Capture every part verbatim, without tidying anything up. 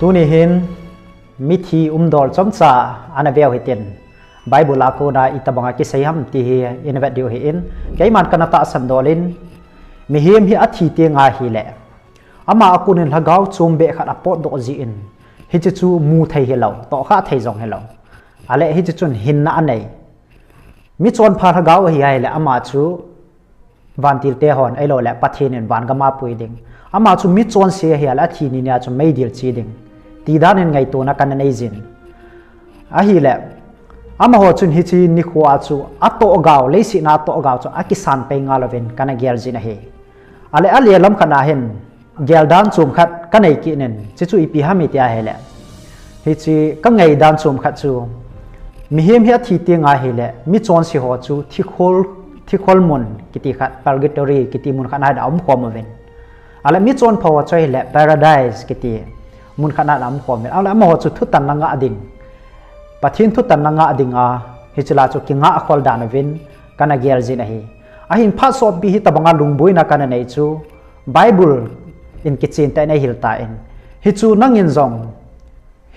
Tuni hin mithi umdol chomcha ana veu hitin, Bible a kona itobanga kisei ham ti hi ina vet diu ahin, keiman kana tahsan dol in, mihem hi athi teng ahile, ama a konin lhagao chom beh khat apotdoh jin, hiche chu mu thei hilou, tohkhah thei jong hilou. Ahile hiche chun hinna anei. Michonpha lhagao ahi ahile ama chu vantil te hon, ahilouleh Pathen in van gam a pui ding. Ama chu michonse ahi ahile athi ni nia chu meidil che ding, ti dan in ngaitona kana nei jin. Ahile, amaho chun hiche nikho a chu atohgao, leiset a atohgao chu akisan pei ngal uvin kana gel jin ahi. Ahile, ale lam khat na hin, gel dan chom khat kanei kit in, chuchu ipi ham iti ahile, hiche kangai dan chom khat chu, mihem hi athi teng ahile, michonse ho chu thikhol, thikhol mun kiti khat, purgatory kiti mun khat na a umkhom uvin. Ahile michonpha ho chu ahile, paradise kiti mun khat na a umkhom uvin. Ahile amaho chu thutanna ngah ding, Pathen thutanna ngah dinga, hiche la chu kingah khol dan uvin kana gel jin ahi. Ahin phat sotpi hitobanga lungboina kana nei chu, Bible in kichen tah in eihil tan, hichu nangin jong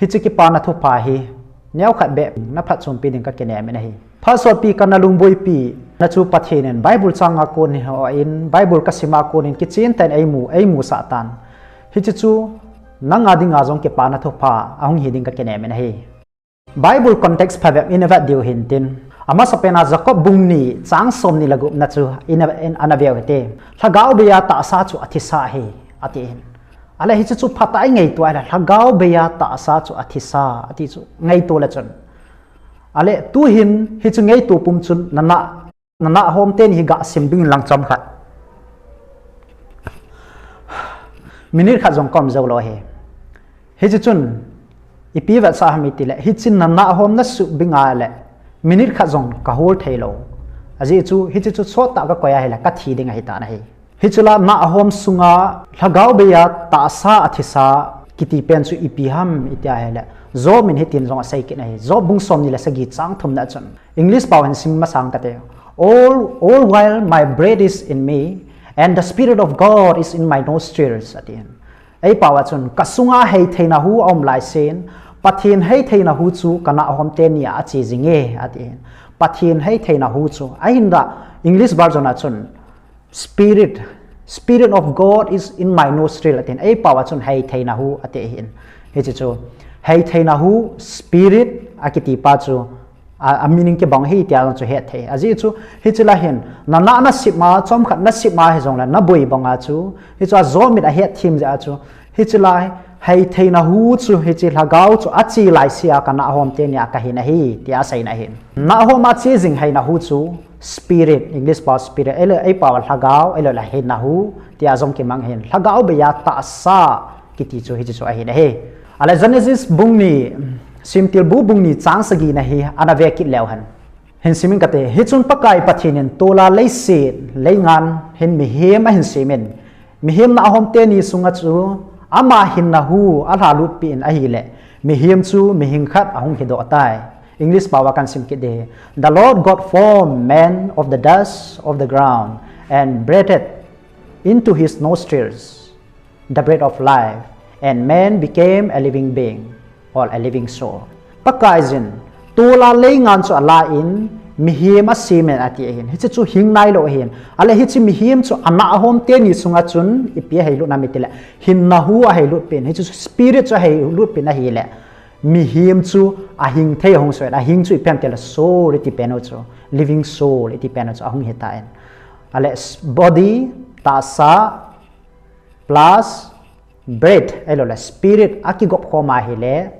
hiche kipana thupha hi neokhat beh na phatchompi ding kakinem in ahi. Phat sotpi kana lungboipi na chu Pathen in Bible chang a kon hi hon, Bible kasim a konin kichen tah in eimu, eimusah tan. Hiche chu nanga dinga jong kipana thupha ahung hi ding kakinem in ahi. Bible context phabep ina vet diu hintin, amasapen a Jacob bung ni chang somni le gup na chu ina, in, ana veu hite. Lhagao beiya tahsa chu athisa ahi, atin. Ahile hiche chu phatah a ingaito ahile, lhagao beiya tahsa chu athisa ati chu ngaito le chun, ahile tuhin hiche ngaito pum chun nana, nanahhom teni hi gasim dingin lang chomkhat, minute khat jong kaum joulou ahi. Hiche chun ipi vetsah ham itile, hiche nanahhom nasuh bing ahile minute khat jong kahol theilou. Ajeh chu hiche chu sottah kakoi ahile kathi ding ahitan ahi. Hiche la nahhom sunga lhagao beiya tahsa athisa kiti pen chu ipi ham iti ahile, Job in hitin jong asei kit in ahi. Job bung somni le sagi chang thum na chun, English pao hin sim masang kate, all, all while my breath is in me, and the Spirit of God is in my nostrils, atin. Eipao a chun, kasunga heitheina hu aum laisen, Pathen heitheina hu chu kanahhom teni a ache jinge, atin. Pathen heitheina hu chu, ahinla English version a chun, Spirit, Spirit of God is in my nostril, atin. Eipao a chun heitheina hu ati ahin. Hiche chu, heitheina hu, Spirit akiti pa chu, a, a meaning kibang ahi tia chu hetthei. Ajeh chu, hiche la hin, nanah nasima, chomkhat nasima hijongle, naboi banga chu, hiche a Job in ahetthem jeh a chu, hiche la heitheina hu chu, hiche lhagao chu ache laise a kanahhom teni a kahin ahi, tia aseina ahin. Nahhom a che jing heina hu chu, Spirit, English pao Spirit, eile, eipao a lhagao, eiloule heina hu tia jong kimang ahin. Lhagao beiya tahsa kiti chu hiche chu ahin ahi. Ahile Genesis bung ni, Semtilbu bung ni chang sagi na hi ana ve kit leu hen. Hin simin kate, hichun Pakai Pathen in tola leiset, leingan hin mihem ahin semin, mihem nahhom teni sunga chu ama hinna hu alhalutpeh in ahile, mihem chu mihing khat ahung hidoh tai. English pao a kasim kit ding. The Lord God formed man of the dust of the ground and breathed into his nostrils the breath of life, and man became a living being, or a living soul. Pakaiyin, tola leingan chu alan, mihem asemin ati ahin. Hiche chu hing nailou ahin. Ahile hiche mihem chu anahhom teni sunga chun ipi aheilut ham itile, hinna hu aheilut pen. Hiche chu spirit chu aheilut pen ahile, mihem chu ahing thei ahung soh in, ahing chu ipi ham itile soul iti pen u chu, living soul iti pen u chu ahung hitan. Ahile body, tahsa, plus breath, ahiloule spirit akigop khom ahile,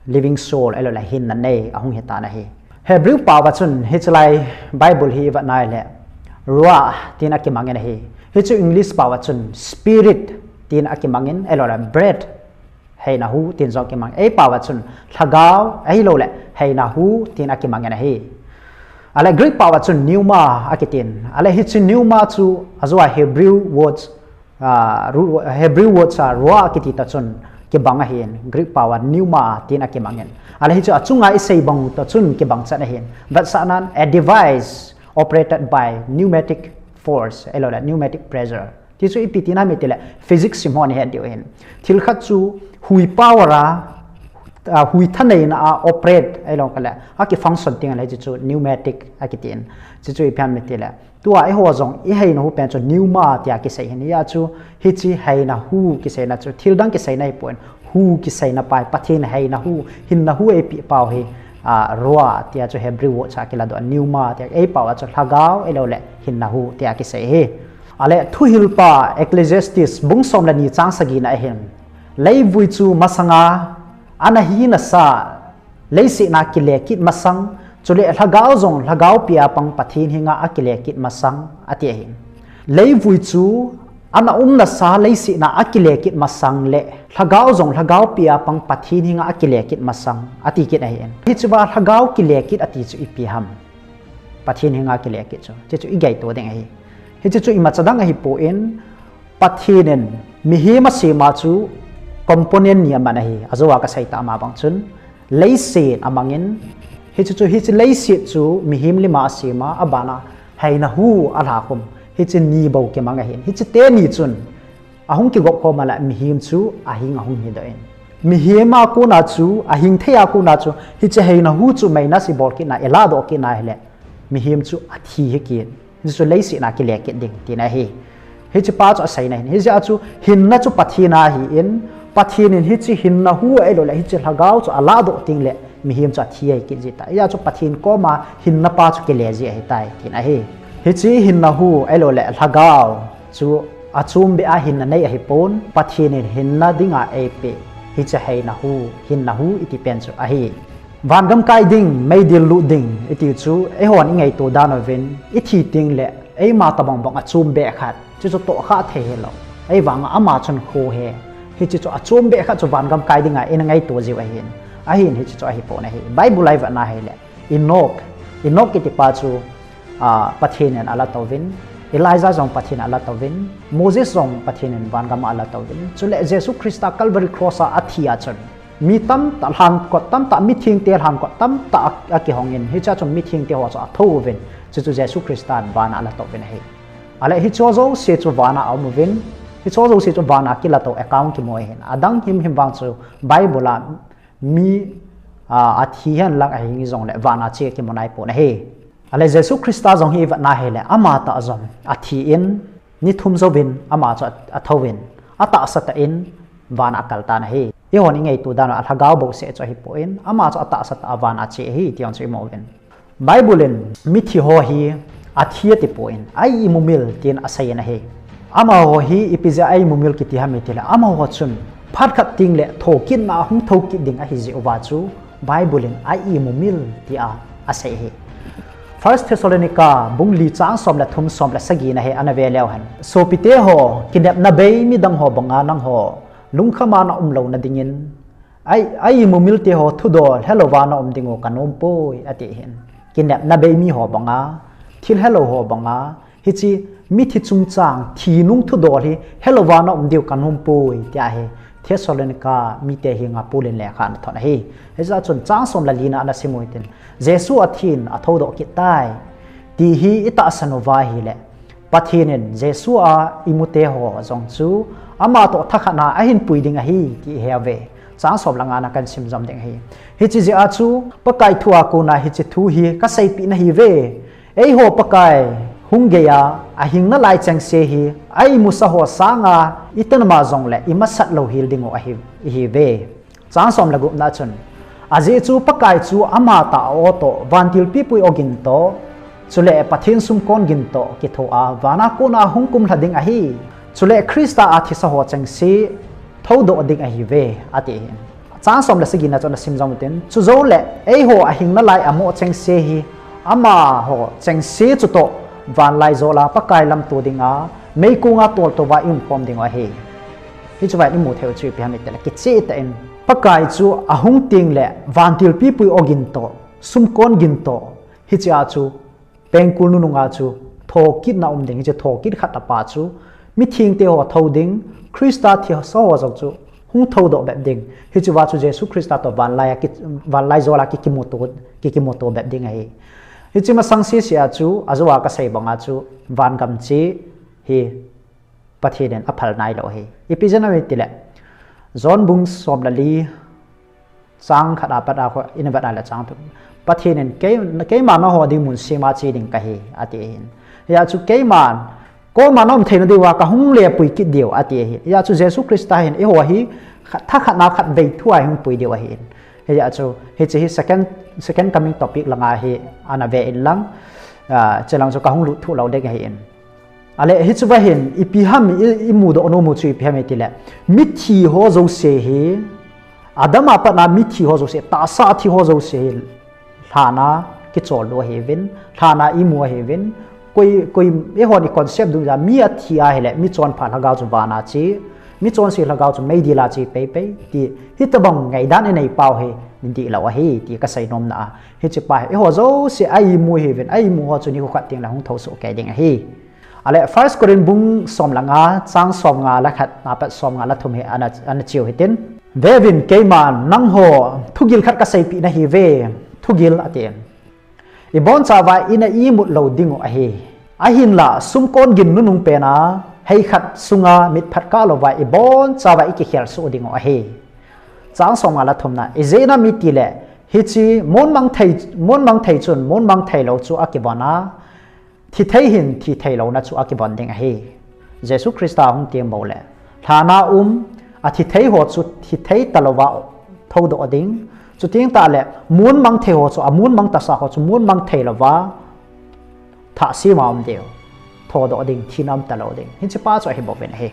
living soul, ahiloule hinna nei ahung hitan ahi. Hebrew pao a chun hiche lai Bible hi ivet nahile, ruah tin akimangin ahi. Hichu English pao a chun spirit tin akimangin, ahiloule breath, heina hu tin jong kimang. Eipao a chun lhagao, ahiloule heina hu tin akimangin ahi. Ahile Greek pao a chun pneuma akitin. Ahile hiche pneuma chu ajo a Hebrew words, ah, ru-, Hebrew words a ruah kiti toh chun kibang ahin, Greek pao a pneuma tin akimangin. Ahile hichu achunga isei bang toh chun kibang chet ahin. Vetsahnan, a device operated by pneumatic force, ahiloule pneumatic pressure. Ti chu ipi tina ham itile physics sim ho nahet diu ahin. Thil khat chu hui power a, a, hui thaneina a operate ahilou kale, akifunction ding ahile hiche chu pneumatic akitin. Hiche chu ipi ham itile, tua eiho jong iheina hu pen chu pneuma tia kisei ahin. Hia chu hiche heina hu kiseina chu thil dang kiseina ahipon, hu kiseina pa hi, Pathen heina hu, hinna hu eipeh pau hi, a, ruah tia chu Hebrew word cha kiladoh, pneuma tia, eipao a chu lhagao ahiloule hinna hu tia kisei ahi. Ale thuhilpa Ecclesiastes bung som le ni chang sagi na ahin, leivui chu masanga ana hina sa, leiset a kile kit masang, chule lhagao jong lhagao pia pang Pathen henga akile kit masang, ati ahi. Leivui chu ana umna sa leiset a akile kit masang le lhagao jong lhagao pia pang Pathen henga akile kit masang, ati kit ahin. Hichea lhagao kile kit ati chu ipi ham? Pathen henga kile kit chu, hiche chu igaito ding ahi. Hiche chu imacha dang ahipon, Pathen in mihem asema chu component ni aman ahi. Ajou a kasei tah ma bang chun, leiset amangin, hiche chu, hiche leiset chu mihem lima asema, abana heina hu alhakhum, hiche ni bou kimang ahin. Hiche teni chun ahung kigop khom a le mihem chu ahing ahung hidoh in, mihem a kona chu, ahing thei a kona chu hiche heina hu chu minus ibol kitna, iladoh kitna hile mihem chu athi hikit, hiche chu leiset a kile kit ding tina ahi. Hiche pa chu aseina ahin. Hijeh a chu hinna chu Pathen a ahin, Pathen in hiche hinna hu ahiloule hiche lhagao chu aladoh tengle mihem chu athi ahikit jita. Hijeh a chu Pathen koma hinna pa chu kile ji ahitai tina ahi. Hiche hinna hu ahiloule lhagao chu achombeh a hinna nei ahipon, Pathen in hinna dinga eipeh hiche heina hu, hinna hu iti pen chu ahi. Vangam kai ding, meidil lut ding iti chu eihon ingaito dan uvin, ithi tengle eima tobang bang achombeh khat, chuchu tohkhah thei hilou, eivanga ama chun kho ahi. Hiche chu achombeh khat chu vangam kai dinga ina ngaito jiu ahin, ahin hiche chu ahipon ahi. Bible a ivetna hile, Enok, Enok kitipa chu, a, Pathen in alatouvin, Elijah jong Pathen in alatouvin, Moses jong Pathen in vangam a alatouvin, chule Jesu Christa Calvary Cross a athi a chun, mi tamtah, lhankot tamtah, mithengte lhankot tamtah a, akihongin, hichea chun mithengte ho chu athouvin, chuchu Jesu Christa in vana alatouvin ahi. Ale hicheho jouse chu vana aumuvin, hicheho jouse chu vana kilatou account kimu ahin. Adang himhim vang chu Bible a mi, a, athi henlang ahing jongle vana che kimu naipon ahi. Ale Jesu Christa jong hi ivetna hile, amatah jong athin, ni thum jouvin ama chu athouvin, atahsa tah in vana akaltan ahi. Eihon ingaito dan uva lhagao bouseh chu ahipon, ama chu atahsa tah a vana che ahi ti jong chu imu uvin. Bible in mithi ho hi athi atipon, a-imumil tin aseiyin ahi. Amaho hi ipi jeh a a-imumil kiti ham itile, amaho chun phat khat tengle thokitna a hung thokit ding ahijeh uva chu Bible in a-imumil tia asei ahi. First Thessalonica bung li chang som le thum, som le sagi na hi ana ve leu hen, sopite ho, kinepna bei midang ho banga nangho lungkham a naum louna dingin, a-, a-imumilte ho thudol helouva naum dingu kanompoi, ati hin. Kinepna bei miho banga, thil helou ho banga, hiche mithi chungchang thinung thudol hi helouva naum diu kanompoi, tia hi Thessalonica mite henga Paul in lekha anathot ahi. Hijeh chun chang som le li na ana simu hitin, Jesu athin, athoudoh kit tai, ti hi itahsan uva ahile, Pathen in Jesu a imute ho jong chu ama toh thakhat na ahin pui ding ahi ti iheuve. Chang som le nga na kahin simjom ding ahi. Hiche jeh a chu Pakai thu a kona hiche thu hi kaseipeh nahiuve. Eiho Pakai hung geiya ahing nalai chengse hi a-imusa ho sanga itih nama jongle imasat louhel dingu ahi, ihiuve. Chang som le gup na chun, ajeh chu Pakai chu amatah a-o toh, vantil pipui ogin toh, chule Pathen sumkon gin toh kitho a vana kona hung kumlha ding ahi. Chule Christa a thisa ho chengse thoudoh ding ahiuve, ati hin. Chang som le sagi na chun ana simjom utin, chujouleh eiho ahing nalai amoh chengse hi amaho chengse chutoh vanlaijol a Pakai lamto dinga meikonga toltouva iumkhom dingu ahi. Hichea imu theiu chu ipi ham itile, kichehtah in Pakai chu ahung tengle vantil pipui ogin toh, sumkon gin toh, hichea chu pengkul nununga chu thokitna um ding, hiche thokit khat tapa chu mithengte ho thou ding, Christa thisa ho jong chu hung thoudoh bep ding. Hichea chu Jesu Christa toh vanlai a ki, vanlaijol a ki, kimuto, ki, kimuto bep ding ahi. Hiche masang sese a chu, ajou a kasei banga chu, vangam che hi Pathen in aphal nailou ahi. Ipi jeh ham itile, John bung som le li, chang khat apat a khu ina vet a le chang thum. Pathen in kei, keima nangho ding mun sem a che ding kahi, ati ahin. Hijeh chun keiman, koma naum theina diuva kahung le pui kit diu, ati ahi. Hijeh chun Jesu Christa hin eiho hi, khat, thakhat na khatvei thu a hung pui diu ahin. Hijeh chun, hiche hi second, second coming topic langa hi ana ve in lang, ah, chelang chu kahung lut thuh lou ding ahin. Ale, hiche va hin, ipi ham i, imudoh nom u chu ipi ham itile, mithi ho jouse hi, Adam a pat a mithi ho jouse, tahsa a thi ho jouse hi, lhan a kichol diu ahiuvin, lhan a imu ahiuvin, koi, koi, eihon i concept diu a, mi athi ahile, mi chonpha lhagao chu van a che, mi chonse lhagao chu meidil a che peipei, ti, hitobang ngaidan inei pau hi, dihlou ahi, ti kasei nomna a. Hiche pa hi, eiho jouse a imu ahiuvin, a imu ho chu nikho khat teng le hung thou soh kei ding ahi. Ale, First Corinth bung som le nga, chang som nga le khat, apat som nga le thum hi ana, ana cheu hitin. Veuvin keiman nangho thugil khat kaseipeh nahiuve, thugil atin. Ibonchauva ina imut lou diu ahi. Ahinla, sumkon gin nunung pen a, hei khat sunga mitphat kah louva ibonchauva ikikhel soh diu ahi. Chang som nga le thumna, ijeh inem itile, hiche, mun mang thei, mun mang thei chun, mun mang thei lou chu akivon a, Thi thei hin thi theilouna chu akivon ding ahi. Jesu Christa ahung teng bou le, lhan a um, athi thei ho chu thi thei talouva thoudoh ding. Chuteng tahle, mun mang thei ho chu, amun mang tasa ho chu, mun mang theilouva, thah sem a um diu. Thoudoh ding, thina um talou ding. Hiche pa chu ahi bouvin ahi.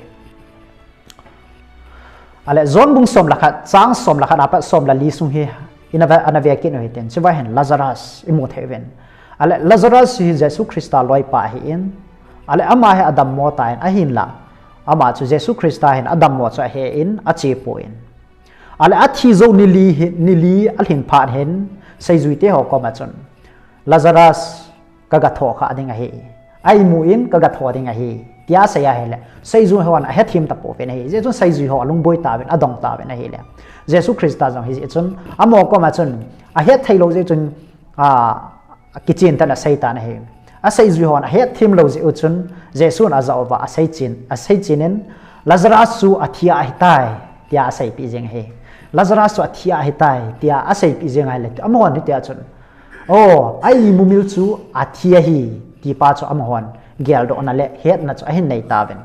Ale, John bung som le khat, chang som le khat, apat som le li sung hi, ina ve, ana ve kit u hitin, chua hin Lazarus, imu thei uvin. Ale, Lazarus hi Jesu Christa loipa ahin. Ale, ama hi adammo tan, ahinla. Ama chu Jesu Christa hin adammo chu ahen, ache poi. Ale, athi jou ni li hi, ni li alhin phat hin, seijuite ho koma chun. Lazarus, kaga thou kha ding ahi. Aimu in kaga thou ding ahi. Tia asei ahile. Seijui hon ahethem tapouvin ahi. Hijeh chun seijui ho alungboi tauvin, adong tauvin ahile. Jesu Christa jong hijeh chun, amaho koma chun, ahet theilou jeh chun, a, kichen tan asei tan ahi. Aseijui hon ahethem lou jeh u chun, Jesun ajah uva aseichen, aseichen in, Lazarus chu athi ahitai, tia aseipeh jeng ahi. Lazarus chu athi ahitai, tia aseipeh jeng ahile. Amahon hitia chun, O, a imumil chu athi ahi, ti pa chu amahon geldohna le hetna chu ahin nei tauvin.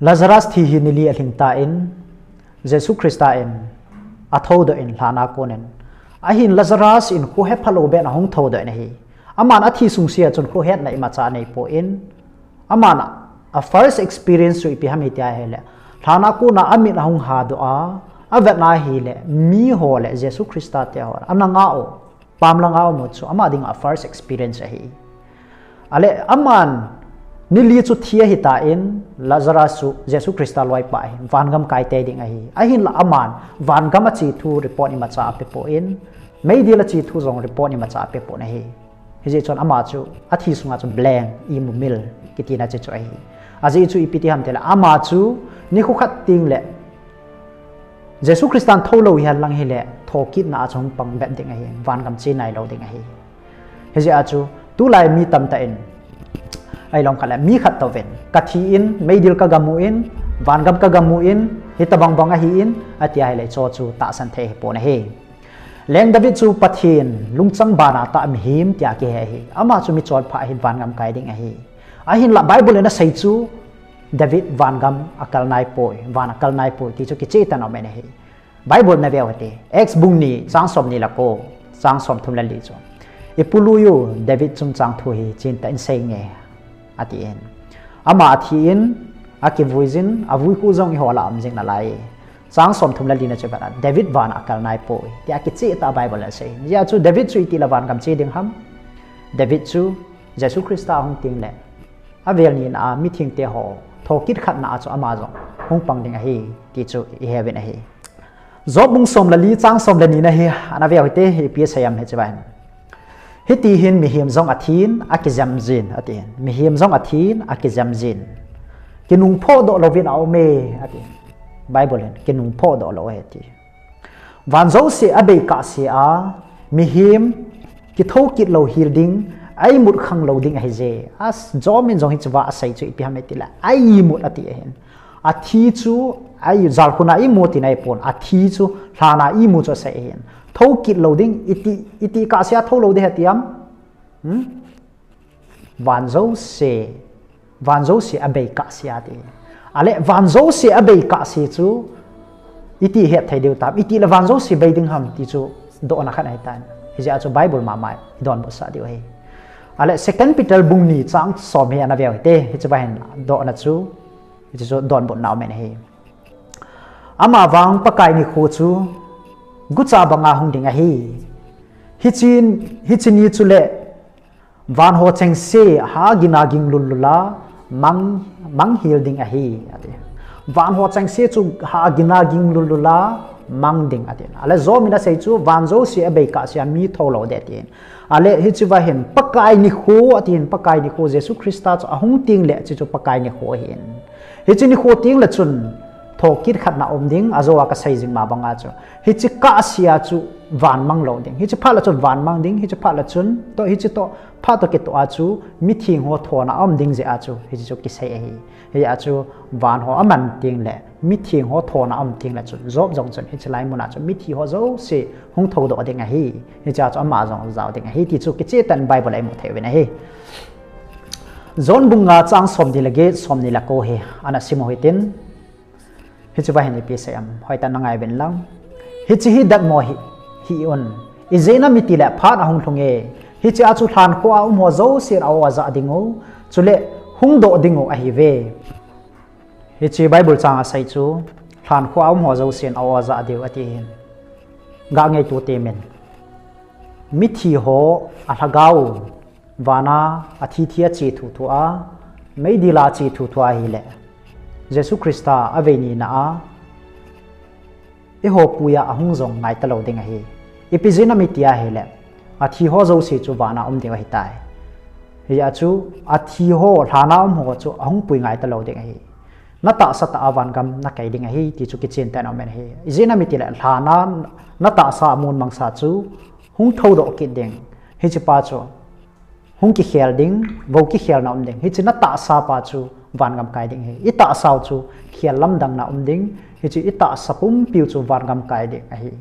Lazarus thi hi ni li alhing tan, Jesu Christa in athoudoh in lhan a konin. Ahin Lazarus in khohe phalou beh in ahung thoudoh in ahi. Aman athi sungse a chun khohetna imacha anei poi. Aman a first experience chu ipi ham iti ahile, lhan a kona amit ahung hadoh a, avet na ahile, miho le Jesu Christa te ho, ana nga u, pam langa um u chu, ama dinga first experience ahi. Ale, aman, ni li chu thi ahitan, Lazarus chu Jesu Christa loipa ahi, vangam kai tei ding ahi. Ahinla aman, vangam ache thu report imacha ape poi, meidil ache thu jong report imacha ape pon ahi. Hijeh chun ama chu, athi sunga chu blank, imumil, kitina chu chu ahi. Ajeh chu ipi ti ham itile, ama chu, nikho khat teng le, Jesu Christan thou lou hihen lang hile, thokitna a chu hung pang bep ding ahi, vangam che nailou ding ahi. Hijeh a chu, tulai mi tamtah in, ahilou khat le, mi khat touvin, kathi in, meidil kagamu in, vangam kagamu in, hitobang bang ahin, ati ahile, chu chu tahsan thei ahipon ahi. Leng David chu Pathen lungchang bana tah mihem tia kihe ahi. Ama chu michonpha ahin vangam kai ding ahi. Ahinla Bible in asei chu David vangam akal naipoi, van akal naipoi ti chu kicheh tah in aum in ahi. Bible na veu hite. Acts bung ni, chang som ni le ko, chang som thum le li chu. Ipu lui u David chungchang thu hi chentah in seinge, atin. Ama athi in, akivui jin, avui khu jong eiho lah a um jing nalai. Chang som thum le li na chu vet a, David van akal naipoi, tia kicheh tah a Bible in asei. Hijeh a chu David chu itih le vangam che ding ham? David chu Jesu Christa ahung teng le, avel nina a mithengte ho thokit khatna a chu ama jong hung pang ding ahi, ti chu iheuvin ahi. Job bung som le li chang som le ni na hi, ana veu hite, ipi asei ham hiche va hin. Hiti hin mihem jong athin, akijam jin, atin. Mihem jong athin, akijam jin. Kinung phodoh louvin aume, atin. Bible in, kinung phodoh lou ahi, ati. Van jouse abei kahse a, mihem kithou kit lou hel ding, a imut khang lou ding ahi je. A Job in jong hiche va asei chu ipi ham itile, a imut ati ahin. Athi chu, a i-, jalkhun a imu tina ahipon, athi chu lhan a imu chu asei ahin. Thou kit lou ding, iti, iti kahsea thou lou ding ham ati ham? Hmm? Van jouse, van jouse abei kahsea ati. Ale van jouse abei kahse chu iti het thei diu tam, itile van jouse bei ding ham ti chu dohna khat ahitan. Hijeh a chu Bible mama i donbut sah diu ahi. Ale Second Peter bung ni chang som hi ana veu hite, hiche va hin dohna chu, hiche chu donbutna um in ahi. Amavang Pakai nikho chu gucha banga hung ding ahi. Hiche, hiche ni chule van ho chengse ha gina ging lul lul a mang, mang hel ding ahi, ati. Van ho chengse chu ha gina ging lul lul a mang ding, ati. Ale Job in asei chu van jouse abei kahsea mi thou lou ding atin. Ale hiche va hin Pakai nikho atin, Pakai nikho Jesu Christa chu ahung tengle hiche chu Pakai nikho ahin. Hiche nikho tengle chun thokit khat na um ding, ajou a kasei jing ma banga chu. Hiche kahsea chu van mang lou ding. Hiche phat le chun van mang ding, hiche phat le chun, toh hiche toh, phat toh kitoh a chu, mitheng ho thona um ding jeh a chu, hiche chu kisei ahi. Hijeh a chu van ho aman tengle, mitheng ho thona um tengle chun, Job jong chun, hiche lai mun a chu, mithi ho jouse hung thoudoh ding ahi. Hiche a chu ama jong jao ding ahi, ti chu kicheh tah in Bible a imu thei uvin ahi. John bung nga chang som ni le get, som ni le ko hi ana sim u hitin. Hiche va hin ipi asei em, hoitah in na ngai uvin lang. Hiche hi datmo hi, hih un. Ijeh inem itile phat ahung lhung e. Hiche a chu lhankhuh a um ho jousen a-o ajah ding u. Chule hung doh ding u ahiuve. Hiche Bible chang asei chu, lhankhuh a um ho jousen a-o ajah diu ati hin. Ga ngaito temin. Mithi ho alhagao van a athi thi a che thuthu a, meidil a che thuthu ahile, Jesu Christa avei nina a, eiho puiya ahung jong ngai talou ding ahi. Ipi jeh inem iti ahile, athi ho jouse chu van a um diu ahitai. Hijeh a chu, athi ho, lhan a um ho chu ahung pui ngai talou ding ahi. Na tahsa tah a vangam na kai ding ahi, ti chu kicheh tah in aum in ahi. Ijeh inem itile, lhan a na tahsa a mun mangsa chu hung thoudoh kit ding. Hiche pa chu hung kikhel ding, vo kikhelna um ding. Hiche na tahsa pa chu vangam kai ding ahi. I tahsa u chu khel lamdang na um ding. Hiche i tahsa pumpiu chu vangam kai ding ahi.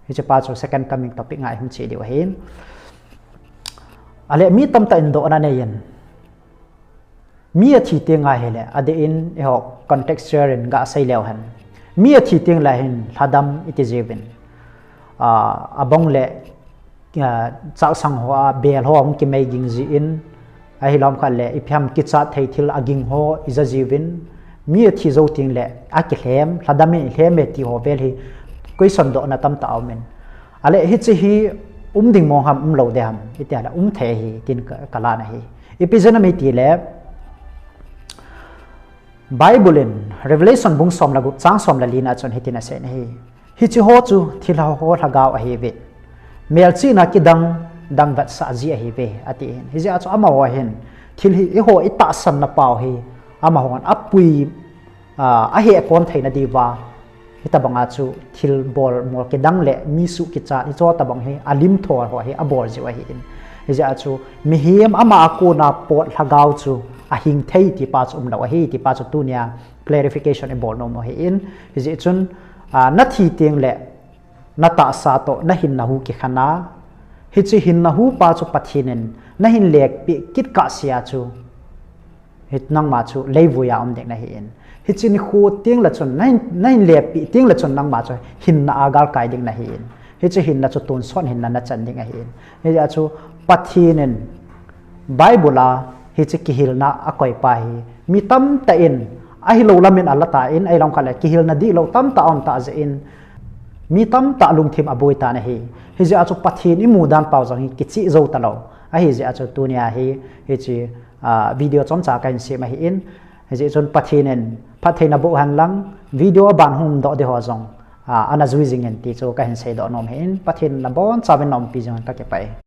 Hiche pa chu second coming topic nga i hung che diu ahin. Ale mi tamtah in dohna anei in. Mi athi teng ahile, adeh in eiho contextual in ga sei leu hen. Mi athi tengle hin lhadam iti jiuvin. Ah, abang le, ah, chasang ho a bel ho ahung kimei ging jin, ahilou khat le, ipi ham kichat thei thil aging ho ija jiuvin. Mi athi jou tengle, akilhem, lhadam in ilhem e ti ho vel hi, question dohna tamtah aum in. Ale hiche hi um ding mong ham, um lou ding ham, iti ahile um thei ahi, tin ka, ka lan ahi. Ipi jeh inem itile, Bible in Revelation bung som le gup chang som le li na chun hitin asei in ahi. Hiche ho chu thilha ho lhagao ahiuve. Melchihna kidang dang vetsah ji ahiuve, ati hin. Hijeh a chu amaho hin, thil hi eiho i tahsan na pau hi, amahon apui, ah, ahekon theina diuva, hitobang a chu thilbol mol kidang le mi suh kichat hiche tobang hi alim thol ho hi abol jiu ahin. Hijeh a chu mihem ama a kona pot lhagao chu ahing thei ti pa chu umlou ahi, ti pa chu tunia clarification ibol nom u ahin. Hijeh chun, ah, na thi tengle na tahsa toh na hinna hu kikhen a, hiche hinna hu pa chu Pathen in na hin lekpeh kit kahsea chu, hi nangma chu leivui a um ding nahin. Hiche nikho tengle chun, na hin, na hin lekpeh tengle chun nangma chu hinna a galkai ding nahin. Hiche hinna chu tonsot hinna na chan ding ahin. Hijeh a chu Pathen in Bible a hiche kihilna akoi pa hi mi tamtah in, ahilou lam in ala tan, ahilou khat le kihilna dihlou tamtah aum tah jeh in, mi tamtah lungthim aboi tan ahi. Hijeh a chu Pathen imu dan pau jong hi kicheh jou talou. Ahijeh a chu tunia hi, hiche, ah, video chomcha kahin sem ahin. Hijeh chun Pathen in phatthei naboh hen lang, video aban hung doh ding ho jong, ah, ana jui jing in ti chu kahin seidoh nom ahin, Pathen in nabonchauvin naumpi jing un kakipah e.